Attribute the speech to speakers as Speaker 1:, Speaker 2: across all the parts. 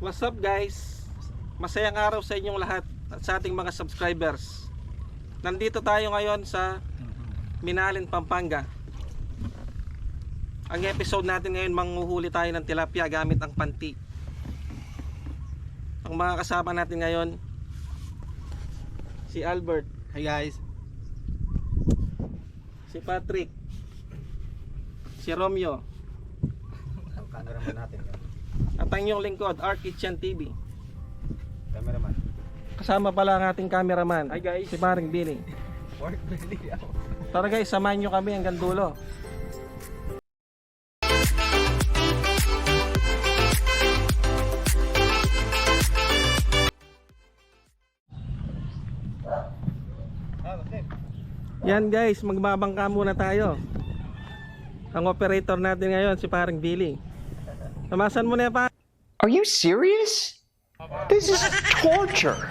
Speaker 1: What's up guys? Masayang araw sa inyong lahat at sa ating mga subscribers. Nandito tayo ngayon sa Minalin, Pampanga. Ang episode natin ngayon, manghuhuli tayo ng tilapia gamit ang panti. Ang mga kasama natin ngayon, si Albert.
Speaker 2: Hi guys.
Speaker 1: Si Patrick. Si Romeo.
Speaker 2: Ang cameraman natin yun.
Speaker 1: At ang inyong lingkod, Our Kitchen TV.
Speaker 2: Cameraman.
Speaker 1: Kasama pala ang ating cameraman.
Speaker 2: Hi guys.
Speaker 1: Si Paring Billy.
Speaker 2: Work really ako.
Speaker 1: Tara guys, samahan nyo kami hanggang dulo. Yan guys, magbabangka muna tayo. Ang operator natin ngayon, si Paring Billy. Tamasan mo na yan, pa.
Speaker 3: Are you serious? This is torture.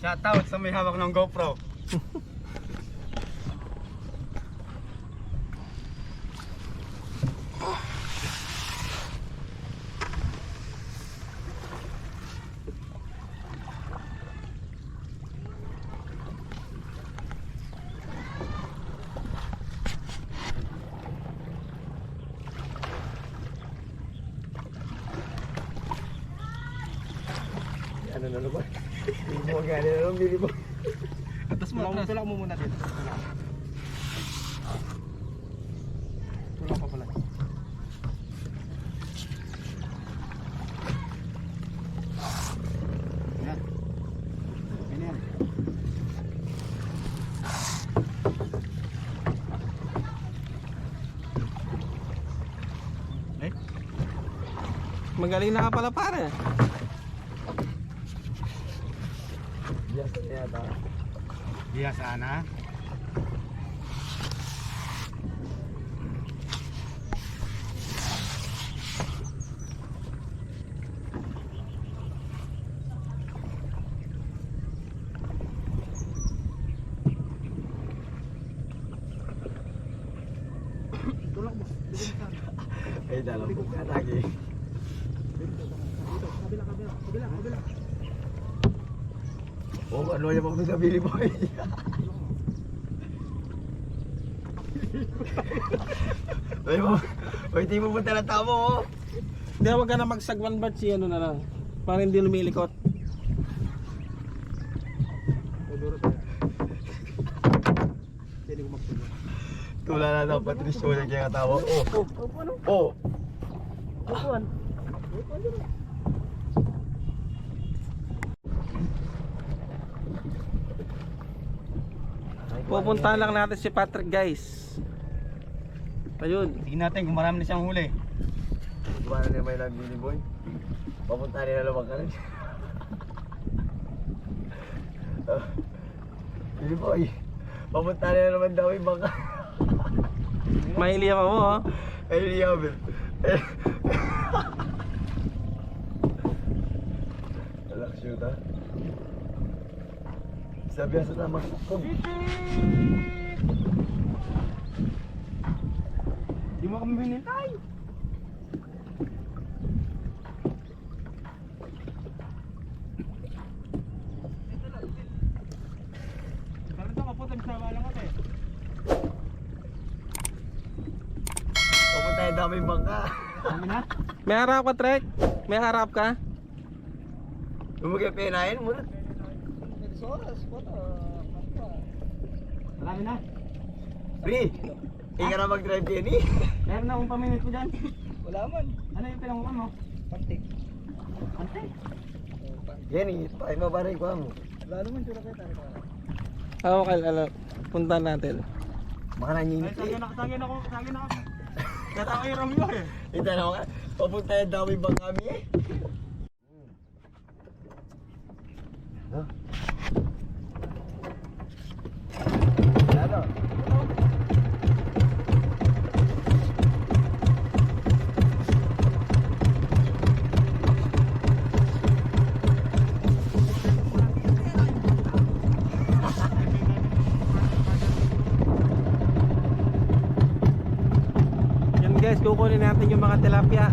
Speaker 2: Shoutout sa may hawak ng GoPro. Ano na naman? Hindi mo gani na lang, Billy Boy. Atas mo, tulak mo muna dito. Tulak pa pala. Yan. Ganyan. Eh?
Speaker 1: Magaling na ka pala, pare.
Speaker 2: Iya sana.
Speaker 1: Tulak mo.
Speaker 2: Eh, dalam buka lagi.
Speaker 1: Kabila.
Speaker 2: Oh, ano yung mga sa Billy Boy? Ay mo, hindi mo punta ng tamo, oh.
Speaker 1: Hindi, wag ka na magsagwan bat si ano na lang. Para hindi lumilikot.
Speaker 2: Tula na daw, Patricio, yung kaya katawa. Oh.
Speaker 1: Upuan. Pupuntahan lang natin si Patrick guys. Ayun.
Speaker 2: Tingnan natin kung marami na siyang huli. Gumana na may lang Billy Boy. Papunta nila lumang ka rin. Billy Boy, papunta nila naman daw yung bangka.
Speaker 1: Mailiya pa mo, oh.
Speaker 2: Ay, liyabit. Alak shoot, ha? Sabi sa tama.
Speaker 1: Di mo kami binintay.
Speaker 2: Papunta yung dami yung bangka.
Speaker 1: May harap ka, Trek? May harap ka?
Speaker 2: Lumagay penahin mo na.
Speaker 1: Marami na.
Speaker 2: Pre, ika na mag-drive Kenny.
Speaker 1: Meron na akong paminit ko dyan.
Speaker 2: Wala man.
Speaker 1: Ano yung pinangukan mo?
Speaker 2: Pantik.
Speaker 1: Ante.
Speaker 2: Kenny, pakay mabaray ko mo.
Speaker 1: Wala naman sila kayo tayo. Okay, punta natin.
Speaker 2: Baka nanginit eh.
Speaker 1: Sagin ako. Kaya tayo yung Romeo eh.
Speaker 2: Ito na nga, papunta yung dami bang kami eh. Huh? Ano?
Speaker 1: kukunin natin yung mga tilapia.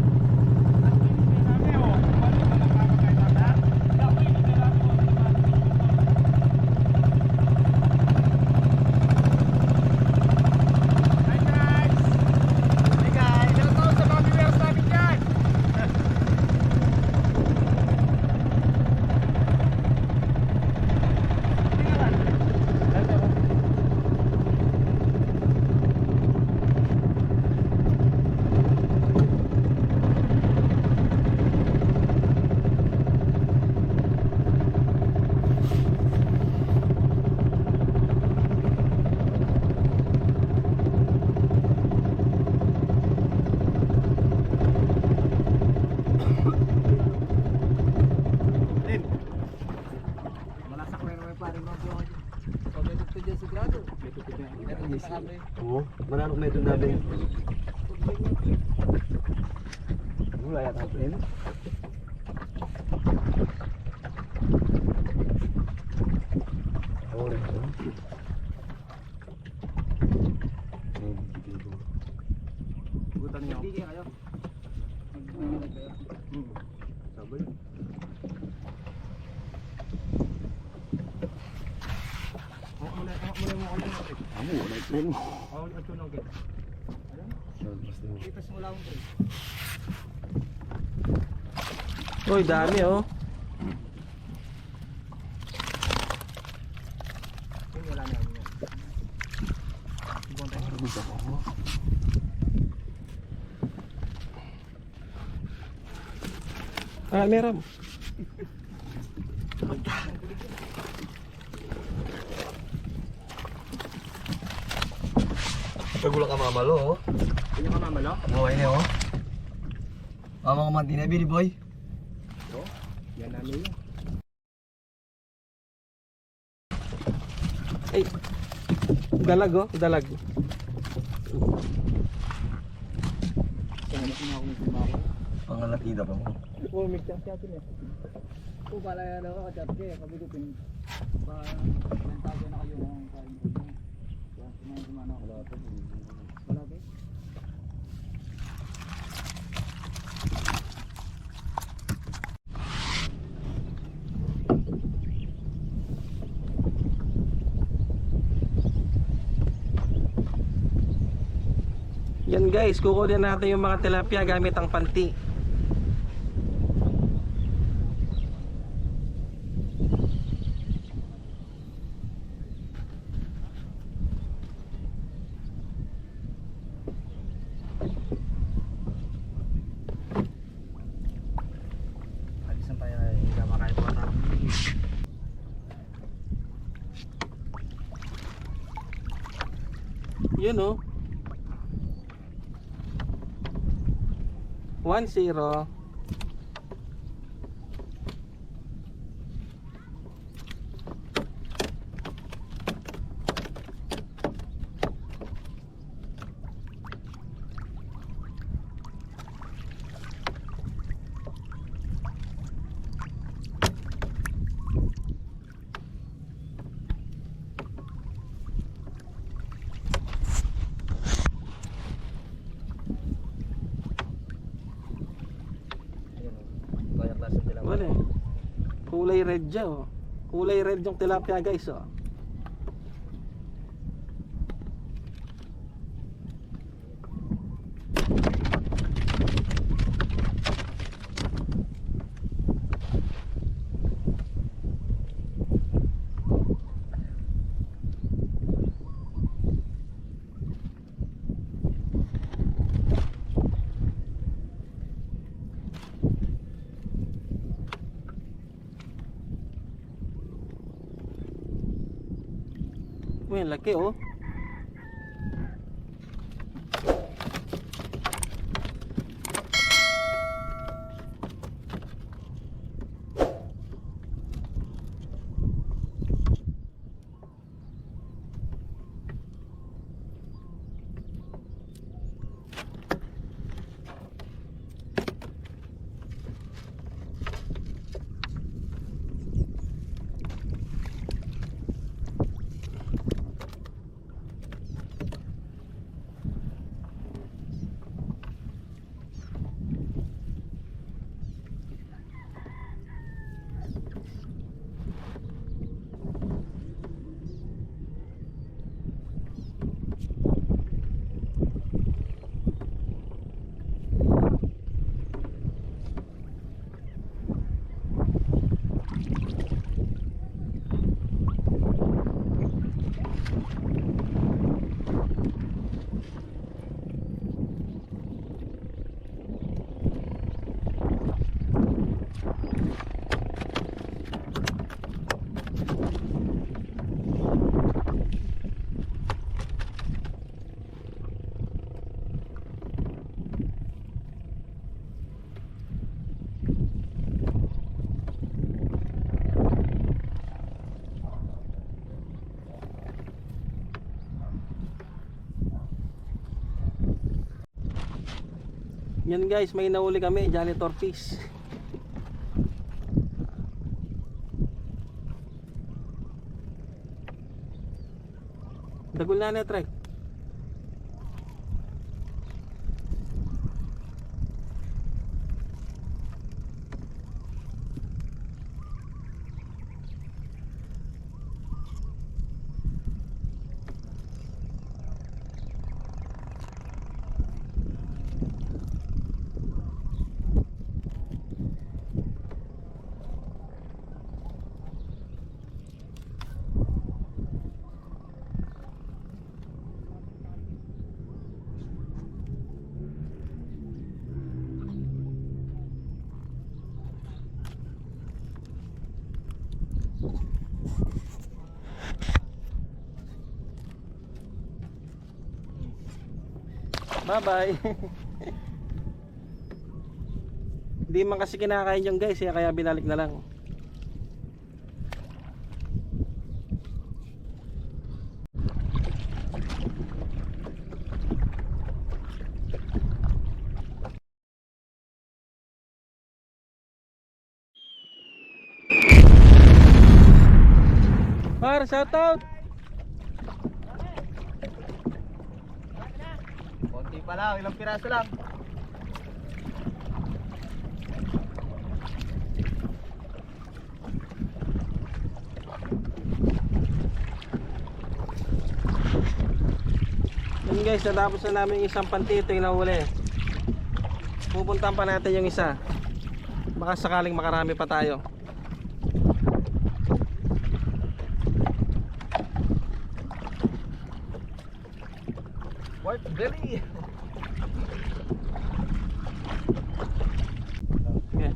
Speaker 2: Oo, mananok medyo namin. Wala yata natin. Oo, rin.
Speaker 1: Gutan niyo.
Speaker 2: Sabi. Amo, wala ito mo.
Speaker 1: Uy, dami oh. Ah, meron.
Speaker 2: Kagula ka mamalo, oh.
Speaker 1: Hindi ka mamalo?
Speaker 2: Oo, ini, oh. Mama ko mantina, Billy Boy.
Speaker 1: Yan namin yun. Ay, dalag oh, dalag.
Speaker 2: Pangalatida pa mo.
Speaker 1: Oh, may chat-chatin eh.
Speaker 4: Kung pala yan ako, chat kayo, sabi ko pin para mental na kayo ng kain ko. Yan, sumana ako. Wala ba?
Speaker 1: Yan guys, kukunin natin yung mga tilapia gamit ang panti.
Speaker 4: Alisan tayo, hindi ka makain po natin.
Speaker 1: Yun oh. 1-0.
Speaker 4: Banyak klase sila.
Speaker 1: Wala eh. Kulay red dyan oh. Kulay red yung tilapia guys oh. Uy, ang laki oh. Yan guys, may nahuli kami, janitor fish. Dagol na na, Trek. Bye-bye. Hindi man kasi kinakain yung guys, kaya binalik na lang. Par, shout out.
Speaker 2: Konti pa lang, ilang piraso lang.
Speaker 1: Yun guys, natapos na namin yung isang pantito yung nahuli. Pupuntahan pa natin yung isa. Baka sakaling makarami pa tayo.
Speaker 2: What belly?
Speaker 1: Okay.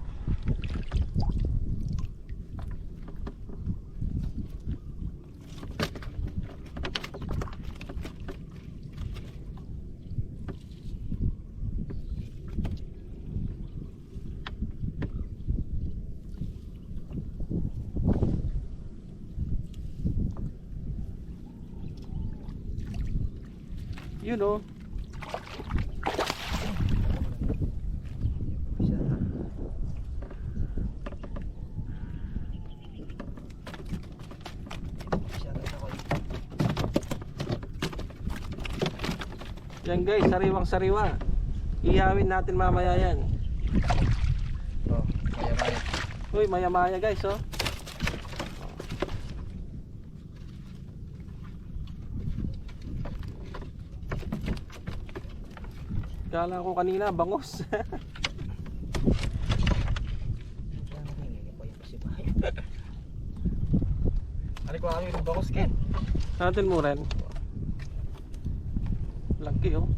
Speaker 1: You know. Yan guys, sariwang sariwa. Ihawin natin mamaya yan.
Speaker 2: Oh, maya-maya.
Speaker 1: Uy, maya-maya guys, oh. Kala ko kanina bangos.
Speaker 2: Ano ko yung bangos ken?
Speaker 1: Natin mo rin. Laki oh.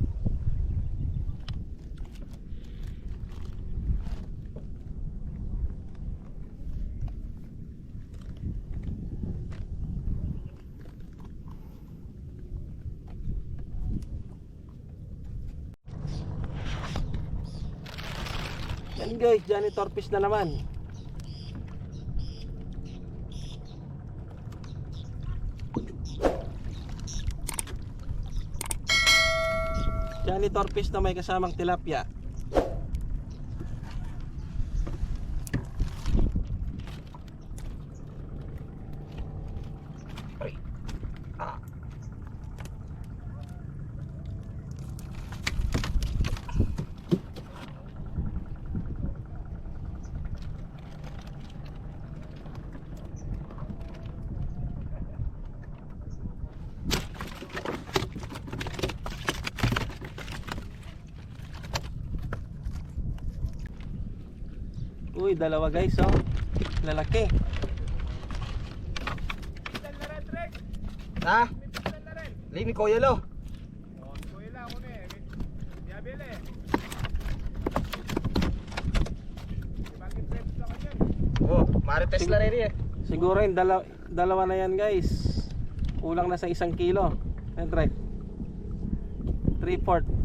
Speaker 1: Yan guys, janitor fish na naman. Janitor fish na may kasamang tilapia.
Speaker 2: Ay. Ah.
Speaker 1: Uy, dalawa guys oh. Lalaki.
Speaker 2: Ha? Lini ko yelo. Oh, marites la rin eh.
Speaker 1: Siguro yung dalawa na yan guys. Kulang na sa 1 kilo. And right. 3/4.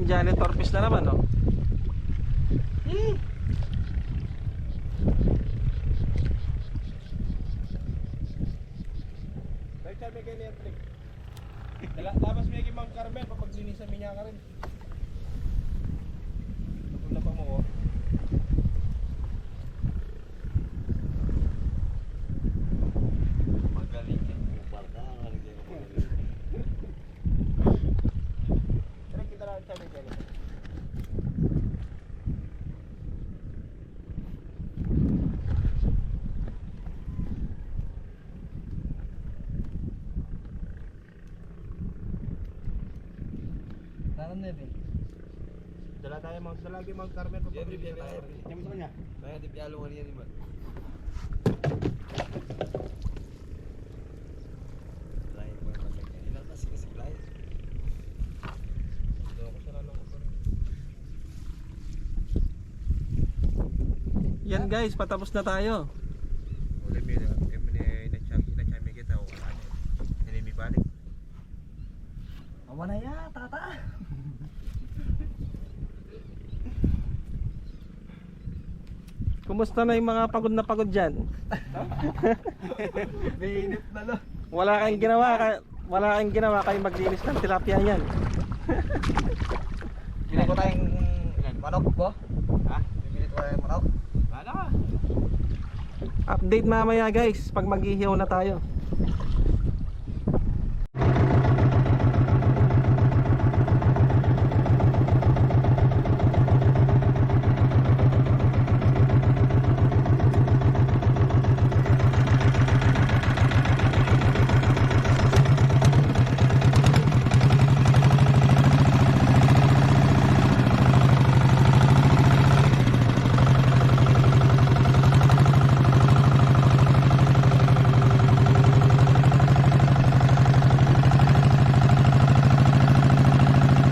Speaker 1: janitor fish na naman, no?
Speaker 5: Tapos may Mang Carmen, papaglinisan niya ka rin. Napula pa mo ko.
Speaker 2: Magaling yung kupal ka.
Speaker 5: Tara kita lang sa may kaya.
Speaker 4: Parang na din.
Speaker 5: Dala tayo lagi Mang Carmen, papaglinisan tayo. Yan mo sa kanya.
Speaker 2: Kaya di piyalo kanina ni man. Lain mo yung magay kanina kasi lain.
Speaker 5: Ako sa lang ako.
Speaker 1: Yan guys, patapos na tayo.
Speaker 5: Ulit mo yun, na-chami kita o wala niya. Hindi may balik.
Speaker 4: Awa na ya, tata.
Speaker 1: Kumusta na yung mga pagod na pagod dyan?
Speaker 4: Mainit na lo.
Speaker 1: Wala kayong ginawa kayo maglinis ng tilapia yan.
Speaker 4: Bili ko tayong manok ko.
Speaker 2: Ha? Bibili ko yung manok.
Speaker 4: Wala ka.
Speaker 1: Update mamaya guys, pag maghihiyaw na tayo.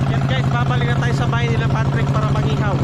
Speaker 1: Yan guys, babalik na tayo sa bahay nila Patrick para maghihaw.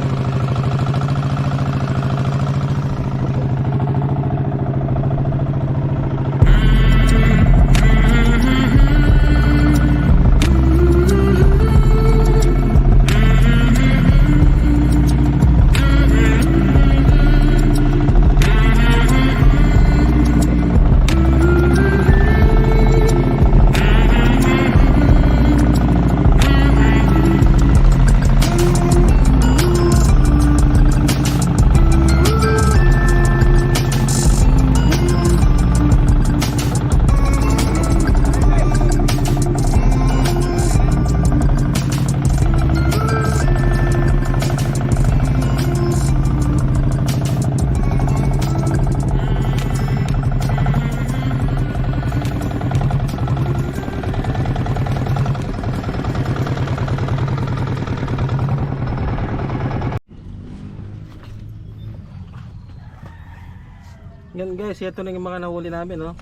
Speaker 1: Yan guys, ito na yung mga nahuli namin, no?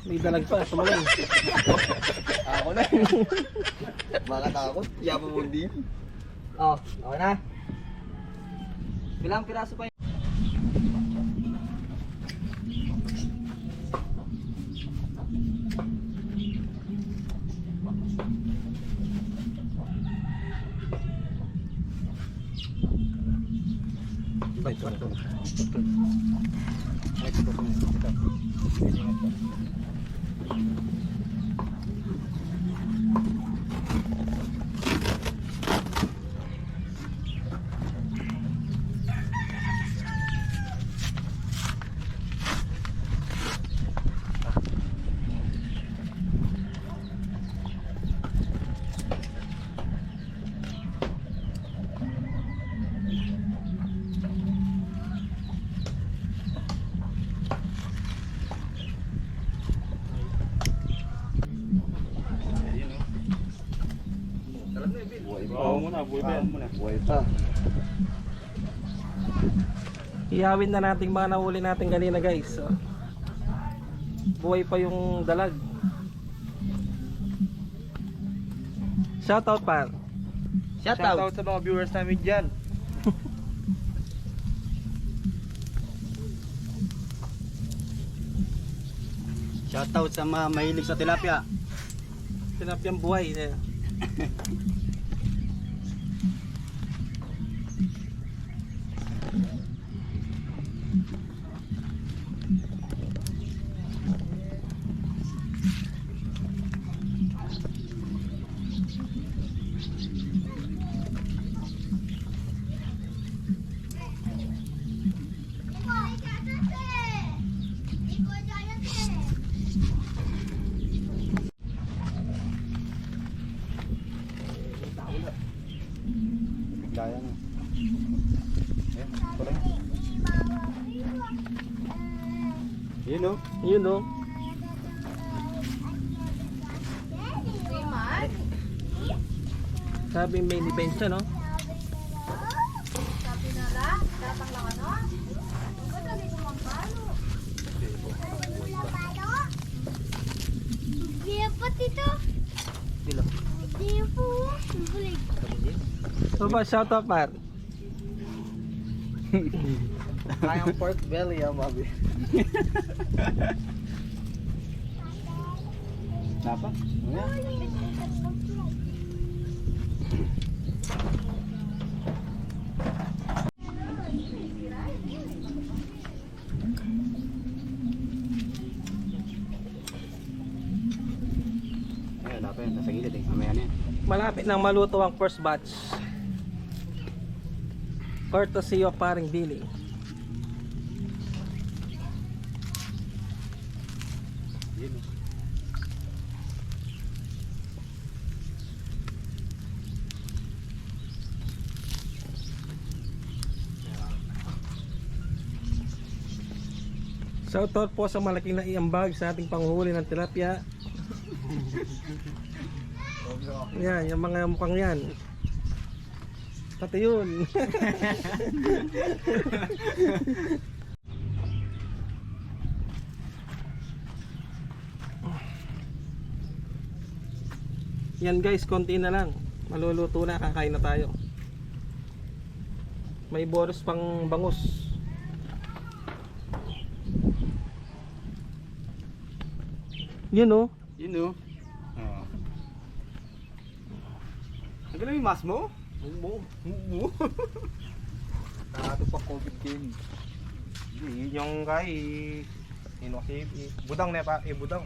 Speaker 1: May dalag pa, sumalang.
Speaker 2: Ako na. Makatakot. Yapo mo din.
Speaker 4: Oh, okay na. Bilang piraso pa yun?
Speaker 2: Buhay pa.
Speaker 1: Iyawin na natin mga nahuli natin kanina guys. So, buhay pa yung dalag. Shoutout pa.
Speaker 5: Shoutout sa mga viewers namin dyan.
Speaker 2: Shoutout sa mga mahilig sa tilapia.
Speaker 1: Tilapiyang buhay.
Speaker 2: Biglayan. Ayan, pala. Yun o.
Speaker 1: Yun o. Sabi may libensya, no?
Speaker 6: Sabi na lang, datang lang ano? Ang ganda dito mga palo.
Speaker 7: Dia po tito.
Speaker 1: Dilo.
Speaker 7: Dia po. Bulig.
Speaker 1: So ba, shout out par.
Speaker 4: Kayang pork belly ah, babi.
Speaker 2: Napa? Ayan. Ayan, dapat nasa gilid eh. Mamaya na yan.
Speaker 1: Malapit nang maluto ang first batch. Courtesy of paring Billy.
Speaker 2: Yun o.
Speaker 1: Shoutout po sa malaking naiambag sa ating panghuli ng tilapia. Yan, yung mga mukhang yan. Pati yun. Yan guys, konti na lang. Maluluto na, kakain na tayo. May boros pang bangus. Yun o.
Speaker 2: Yun o. Oo. Ang galing yung mas mo?
Speaker 5: Oo. Nakato pa COVID din. Hindi, yung kay Ino kasi budang na pa, budang.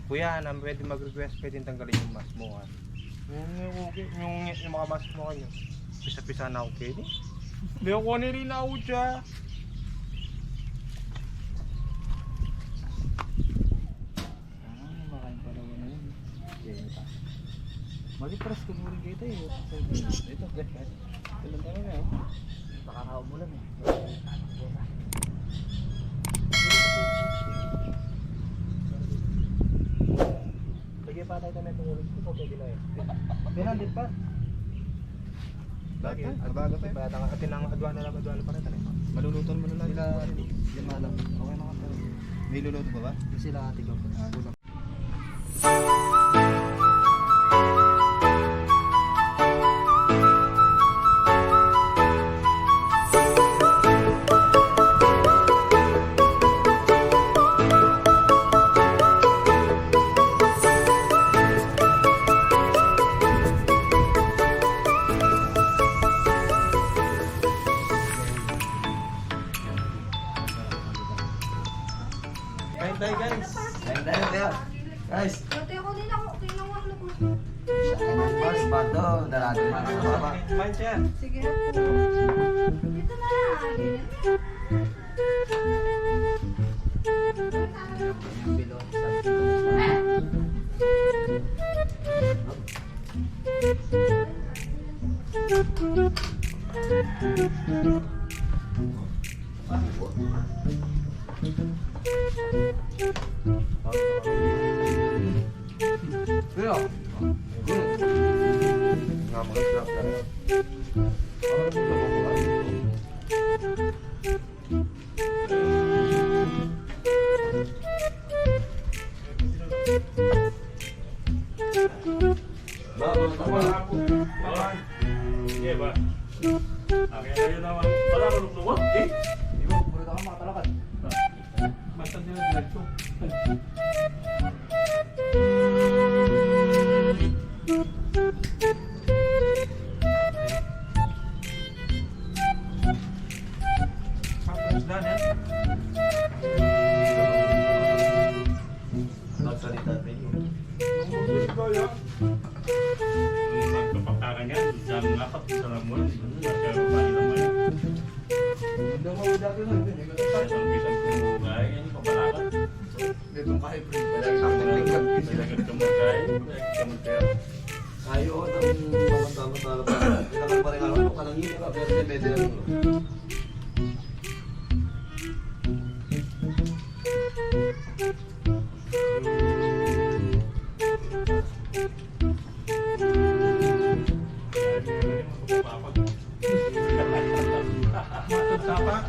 Speaker 5: Kuya, na pwede mag-request, pwede tanggalin yung mask mo ha. Yung mga mask mo kanyo. Pisa-pisa na okay di. Hindi ako rin na siya.
Speaker 4: Makain pa naman yun. Maliparas ko mo rin kita eh. Ito, guys. Tulang ka na oh. Nakakaumulan eh.
Speaker 5: Lagi pa tayo na itong ulit ko, pwede na eh.
Speaker 4: Pinandit pa.
Speaker 5: Lagi, abaga pa eh. Bayatan ka atin ang adwana pa rin tayo.
Speaker 2: Maluluton mo na lang.
Speaker 4: Sila, lima lang. Okay na ka.
Speaker 2: May luluto pa ba?
Speaker 4: Sila ate ko.
Speaker 1: Kain tayo guys.
Speaker 2: Guys,
Speaker 6: Pati ako din ako, tingnan mo ang lubos.
Speaker 2: mas bato, darado na ako.
Speaker 1: Kain siya.
Speaker 6: Sige. Dito na.
Speaker 2: Pero,
Speaker 5: Nga mga sarap na rin.
Speaker 1: Basta nila diretso.
Speaker 2: Ayo, ang tama-tama pa. Kita lang pa rin ako, kanang hindi ka, pero may medyo lang.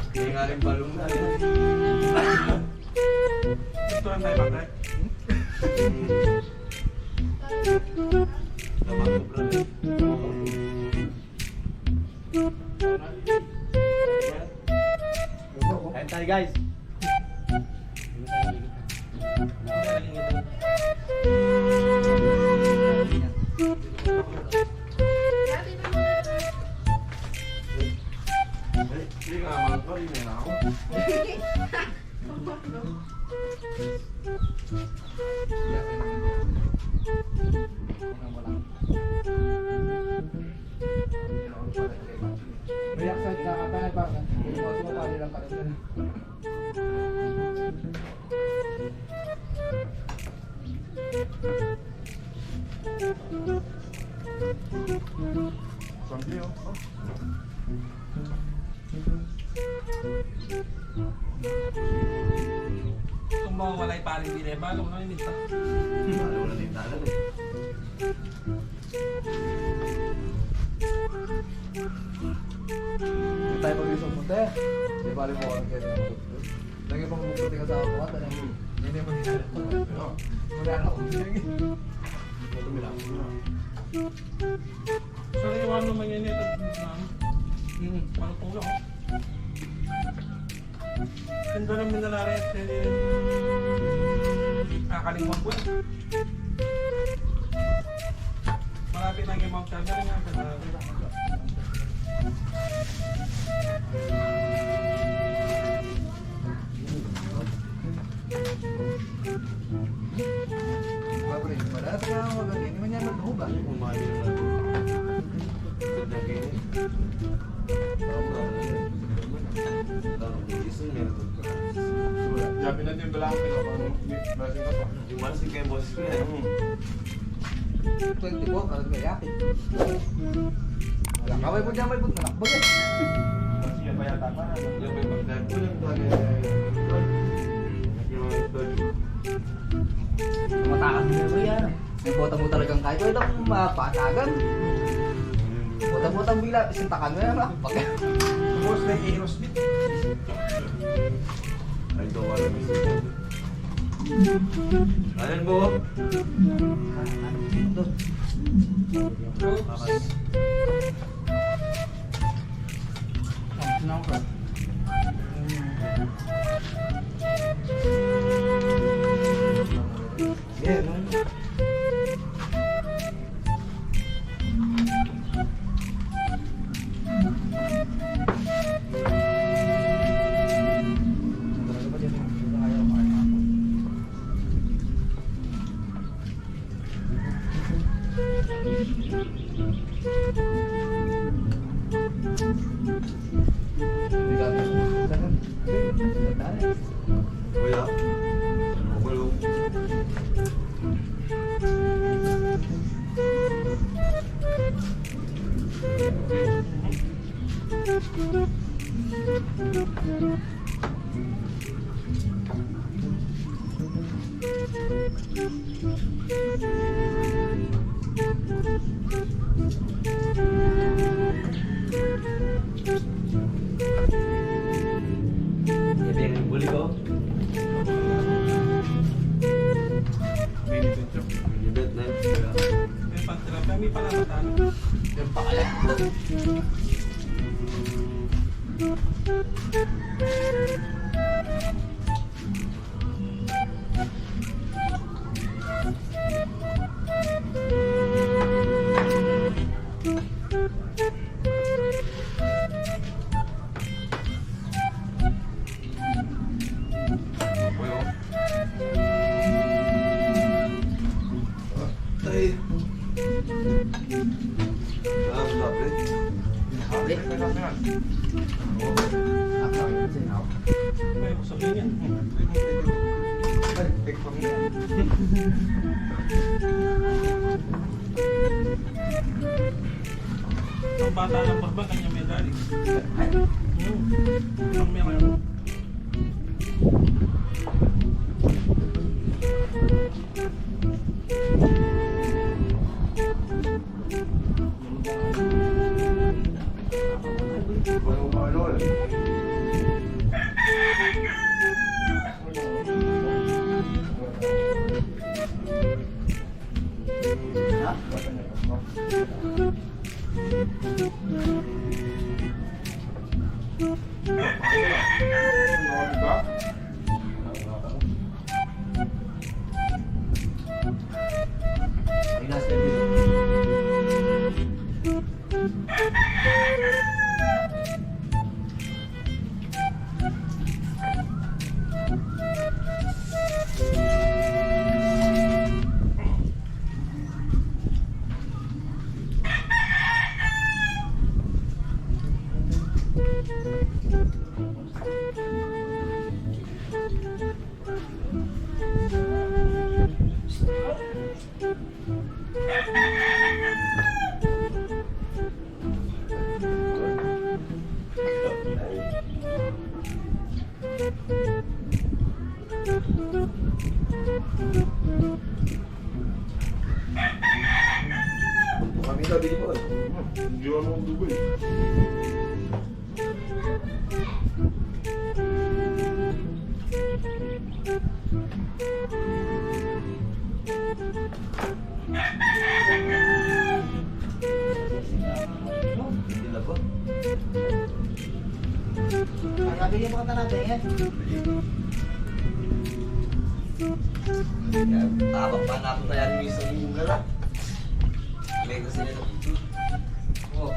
Speaker 2: Hindi nga rin balong na.
Speaker 1: Ito lang tayo bakit?
Speaker 2: Lamang ko, bro. Kain tayo, guys. Hindi ka naman pa, hindi na ako.
Speaker 4: Reaction ka katay ba? Hindi mo sumapali lang ka.
Speaker 1: Kung mawawala yung paling bineba, alam mo na yung minta.
Speaker 2: Lalo na din talan eh.
Speaker 4: Tayo pag-isong mo te. Di bali mo ang kaya. Lagi pang mukha ka sa ako at ano. Hindi mo din. Wala na akong tingin.
Speaker 1: Sariwan naman yan ito. Parang tulo ko. Ganda ng minalares. Nakakalimutan ko eh. Malapit na yung Mount Calvary nga.
Speaker 4: Babre, malas ka ako maganda. Hindi man yan maghuba.
Speaker 2: Kumain na lang. Ganda kayo eh.
Speaker 5: Sabi natin yung balakang pinapang ka pa.
Speaker 2: Yung malasing kayo boses ko yan.
Speaker 4: 24, kalag may yakin. Wala kaway po dyan, may pun. Malakbag eh.
Speaker 5: Kasi yan ba yata pa?
Speaker 2: Yung may pagdaan ko lang talaga.
Speaker 4: Matakas din mo yan. May botang mo talagang kahit. Wala akong mapatagan. Botang-botang bila. Sintakan mo yan. Pag
Speaker 1: Boss na yung Aerosmith.
Speaker 2: Ay, gawa lang isa. Ayan po. Kuya. Ano ko lang? Jadi yang boleh kau? Libet na.
Speaker 1: May pagtirapya, may palamatan.
Speaker 4: yung pakala.
Speaker 2: Ay. Ah.
Speaker 1: May sabihin yan. Ang bata lang pa ba kanya may dari? Ang meron.
Speaker 2: Kami sabi ni Boy. Hindi po.
Speaker 4: Bigyan mo ka natin yan.
Speaker 2: Tabak pa na ako kaya minsan yung gala. May kasi nila. Oh.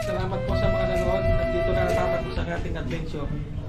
Speaker 1: Salamat po sa mga nanood at dito na natatapos ang ating adventure.